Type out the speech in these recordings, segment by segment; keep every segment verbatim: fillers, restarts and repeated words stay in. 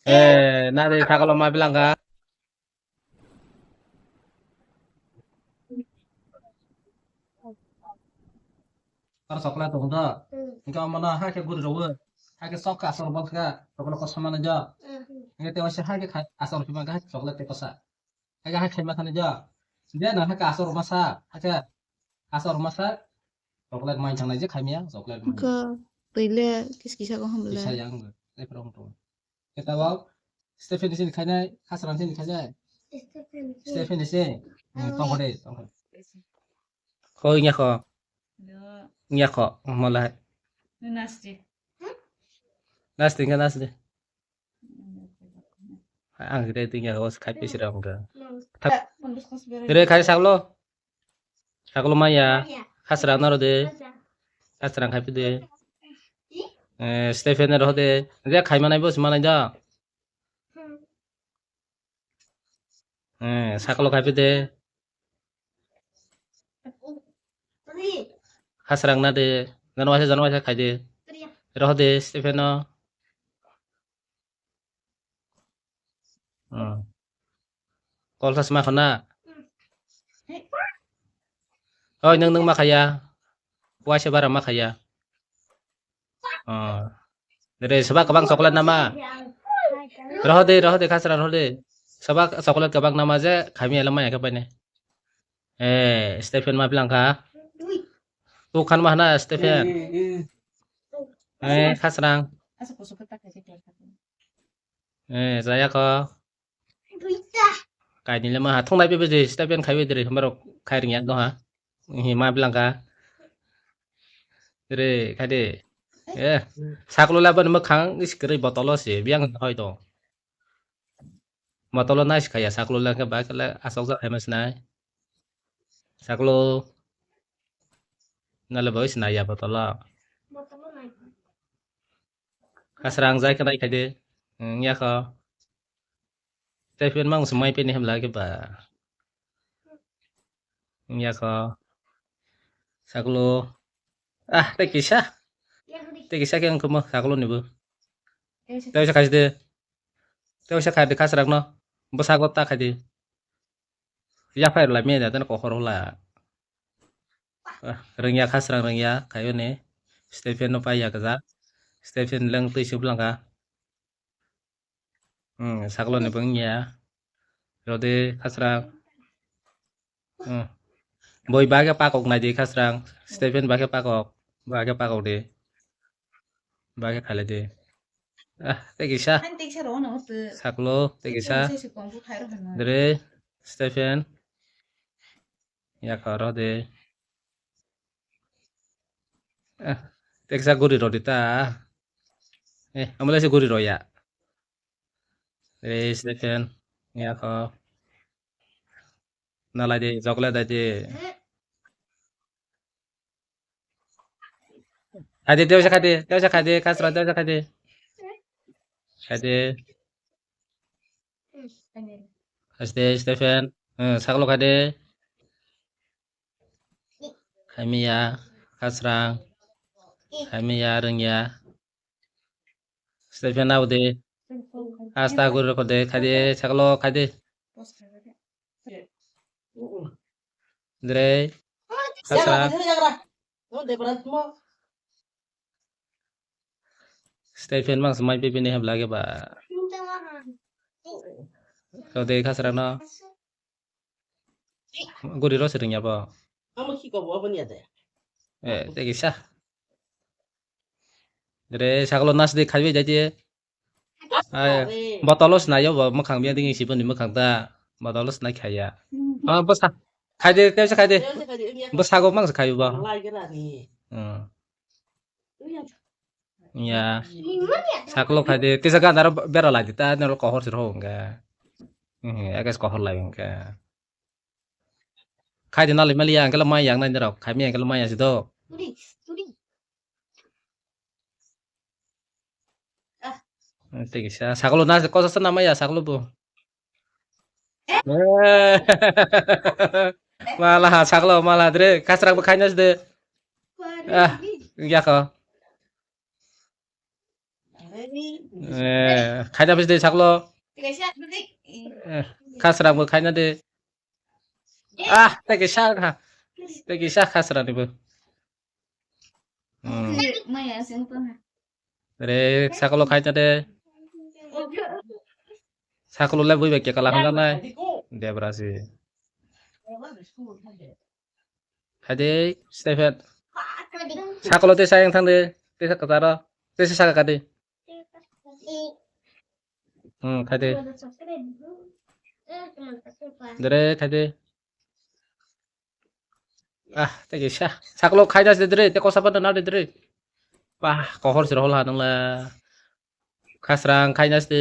Eh, nari sakalo ma bilangka. Aro chocolate tongo do. Hingke omono hakhe guri rwo. Hakhe sok khe asor bol kha. Chocolate kosa mano do. Hingke te waisa hakhe kha-, asor phima kha chocolate te kosa. Hakhe hakhe khaima thani do. De na hakhe asor masa. Hakhe asor masa. Chocolate mai changnai je khaimya chocolate mai. Ko twi le kis kisa ko hum le. Kisa yang. Te pro hum to. Keta wao. Stephen ni sini khainai. Hasran sini khainai. Stephen ni sini. Tongkode. Tongkode. Ko ingya ko. Ingya ko. Malai. Nasti. Nasti ingya nasti. Ang kira itu ingya ko khai pesi rong ka. Thap. Tere khai saklo. Saklo maya. Hasrang naro de. Hasrang khai pide. Eh, Stephen ro de. Dia khai manai bo manai da. Eh, sakalo khai pide. Hasrang na de. Jano waisa, jano waisa khai de. Roh de, Stephen no. Hmm. Kol sas ma khona. Oi, nang nang ma khaya. Waisa bara ma khaya. Oh. Dere, soba kabang chocolate nama? Rohode, rohode, khasra rohode. Soba chocolate kabang nama je, khami alam maya kapaine. Eh, Stephen ma bilang kha. Tu khan ma hana Stephen. Eh, khasrang. Eh, jaya kho. Kainwi le ma ha thung nai pebe je Stephen khai bai dere hemaro khai ring yak no ha. Hi ma bilang kha. Dere khai de. Eh, saklo la ban ma khang is kre botolo se biang hoi to. Botolo nai se khaya saklo la khe ba kala asok jak hai ma sinai. Saklo nale boi sinai ya botolo. Khasrang jai khe nai khai de. Wng ya kho. Tei phiya mang se mai pini hem lage ba. Wng ya kho. Saklo. Ah, tei kisa. Tei kisa khe wng khe mo saklo ni bo. Tei sa khai de. Tei sa khai de khasrang no. Bo saklo ta khai de. Yaphai rwlai manya da tei kohor wla. Ah, rwngya khasrang rwngya khaio ni. Stephen no pai ya kwchak. Stephen leng twi sub langkha. Hmm, saklo ni bo wngya. Rode khasrang. Hmm. Boi bagwi pakok nai di khasrang. Stephen bagwi pakok. Bagwi pakok di. Bagwi khalai di. Ah, tei kisa. Ani tei kisa rw no tw. Saklo, tei kisa. Tei kisa si kong khe khai rw hwnwi. Dre, Stephen. Yak oro de. Eh, tei kisa guri rw di ta. Eh, amole se guri rw ya. Dre, Stephen. Yak o. Na lai di, chocolate dai di. Khai di, tei sa khai di, tei sa khai di, khasrang tei sa khai di. Khai di. Khai di, Stephen. Eh, saklo khai di. Khai manya, khasrang. Khai manya, rwngya. Stephen nabo de. Asta guri rw de, khai di, saklo khai di. Dre. Khasrang. Stephen mang se mai pipi ni hem lage ba. Rw de khasrang no. Guri rw se rwngya bo. Amo khi kobo abo ni ade. Eh, tei kisa. Dre saklo nas de khai bai dai di. Ai, botolo swnai yo bo mwkhang biya dingin siboni mwkhang ta. Botolo swnai khaya. Ah, bwsa. Khai de, tei sa khai de. Bwsago mang se khayo bo. Hmm. Ya. Saklo khai de. Kisa gana ro bera lai di ta, nero kohor se rw hwnga. Hmm, agas kohor lai hwnga. Khai de nalai mali ya, angkela mai yang nai nero. Khai mi angkela mai ya sido. Tei kisa saklo na kosa sana maya saklo bo. Eh. Mala ha saklo mala dre khasrang bo khaina de. Ah, ya kho. Eh, khaina pis de saklo. Eh, khasrang bo khaina de. Ah, tei kisa kha. Tei kisa khasrang ni bo. Hmm. Re, saklo khaina de. Saklo le bui bai kekala hwnjak nai. Debra si. Khaide, Stephen. Saklo tei sayang thang de. Tei sa kataro. Tei sa saka kadi. Hmm, khaide. Dere, khaide. Ah, tei kisa. Saklo khaina se dere, tei kosa pa na de dere. Bah, kohor sir hol ha nang la. Khasrang khaina se.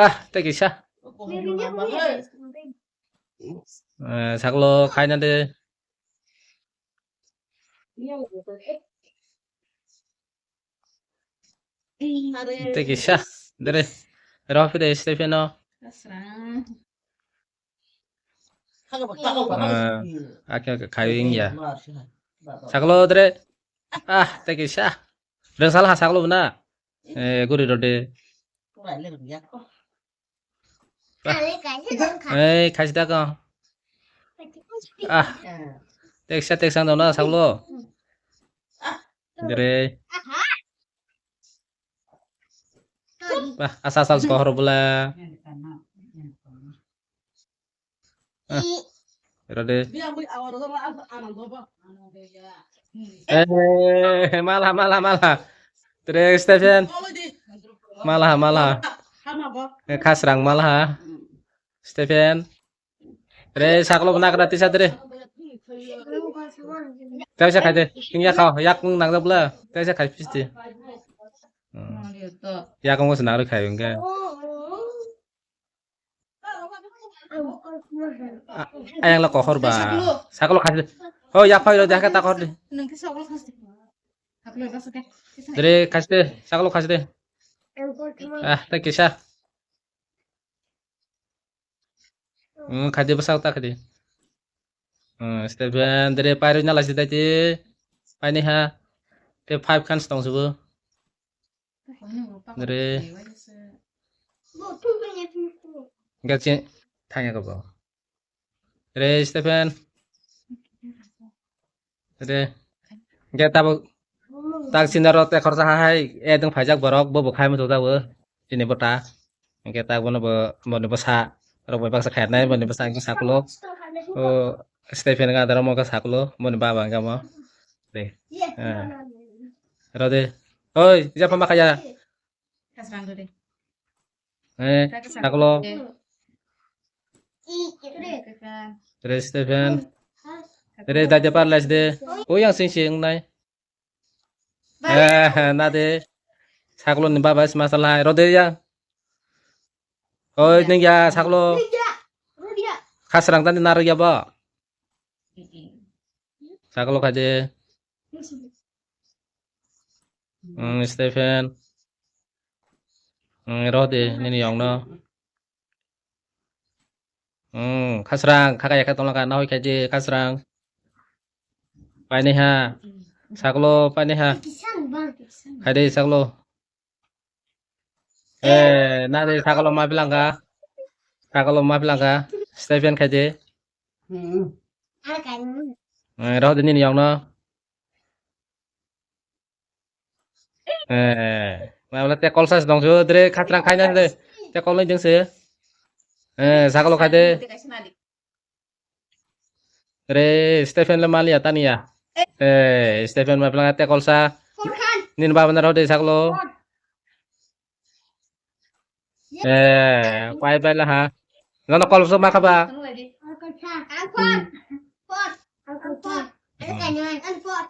Ah, tei kisa. Eh, saklo khaina de. Tei kisa. Dere. Rofi de Stephen no. Ah, ake, ake, khayo ya. Saklo dere. Ah, tei kisa. Reng sal ha saklo na. Eh, guri rode. Ei, khaisi da kong. Ah, teksa, teksa dona saklo. Dere. Bah, asal asal sih kohor bula. Ah, rode. Eh, malha, malha, malha. Tere Stephen. Malha, malha. Eh, khasrang malha. Stephen. Tere saklo nakra tisa tere. Tesa khaide. Tingya khao, yak nang da bula. Tesa khai pisti. Hmm. Yak nang se nang khai wngke. A-, ayang la kohor ba. Saklo. Saklo khasi. Ho, ya phai ro, ya ka ta kohor di. Nang ke saklo khasi. Saklo bas ke. Dere khasi de, saklo khasi de. Ah, ta kisa. Hmm, khasi de basa ta khasi. Hmm, Stephen, dere pai ro na la si dai ti. Pai ni ha. Te five khans tong subu. Re. Gachi thangya ko bo. Re Stephen. Re. Ge tabuk tak sinaro te khorsa hai edung phaijak borok bo bo khai muchuk jago. Chini bota. Hingke tak bono bo, boni bwsa rok bai baksa khairnai, boni bwsa hingke saklo. O Stephen ga daro mo khe saklo, boni baba hingke mo. De. Ah. Rode. Oi, japa ma khaya. Kasrang rode. Eh, saklo. Stephen. Re Stephen. Re daide parles de. O yang sing sing nai. Eh, na de. Saklo ni baba sma salai. Rode ya. Oi, ning ya, saklo. Khasrang tani narwk ya bo. Saklo khaide. Hmm, Stephen. Hmm, rode, nini yong no. Hmm, khasrang, khaka yakha tongla ka, nahoi khaide, khasrang. Paini ha. Saklo, paini ha. Khaide, saklo. Eh, na de sakalo ma bilanga. Sakalo ma bilanga. Stephen khaide. Hmm. Eh, roh de nini yong no. Eh, ma bela te kol sa dong su, dre khasrang khaina de. Te kol ni ding se. Eh, sakalo khaide. Re, Stephen le maliya taniya. Eh, Stephen ma pelanga te kolsa. Furkan. Nin baba na rode saklo. Fur. Eh, pai pai la ha. Nono kolsa ma khaba. Uncle Fur. Uncle Fur. Uncle Fur. Uncle Fur.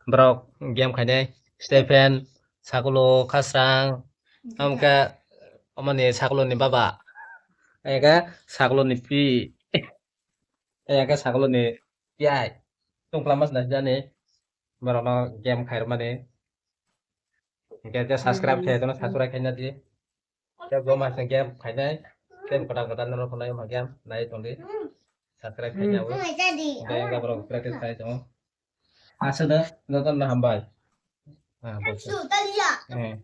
Borok game khainai Stephen, Sakulo, Khasrang, amkhe omoni Sakulo ni baba, ega Sakulo ni pi, ega Sakulo ni pi ai. Tungkla mas na jani, borokno game khairokmani. Hingke je subscribe khe, jono subscribe khaina di. Tei bo masa game khainai, game kwtal kwtal norok phunai ma game nai tongdi. Subscribe khainai bo. Tei wngkha borok practice khai tongo. Aswkno jotono hambai. Ah, bwsa. Eh.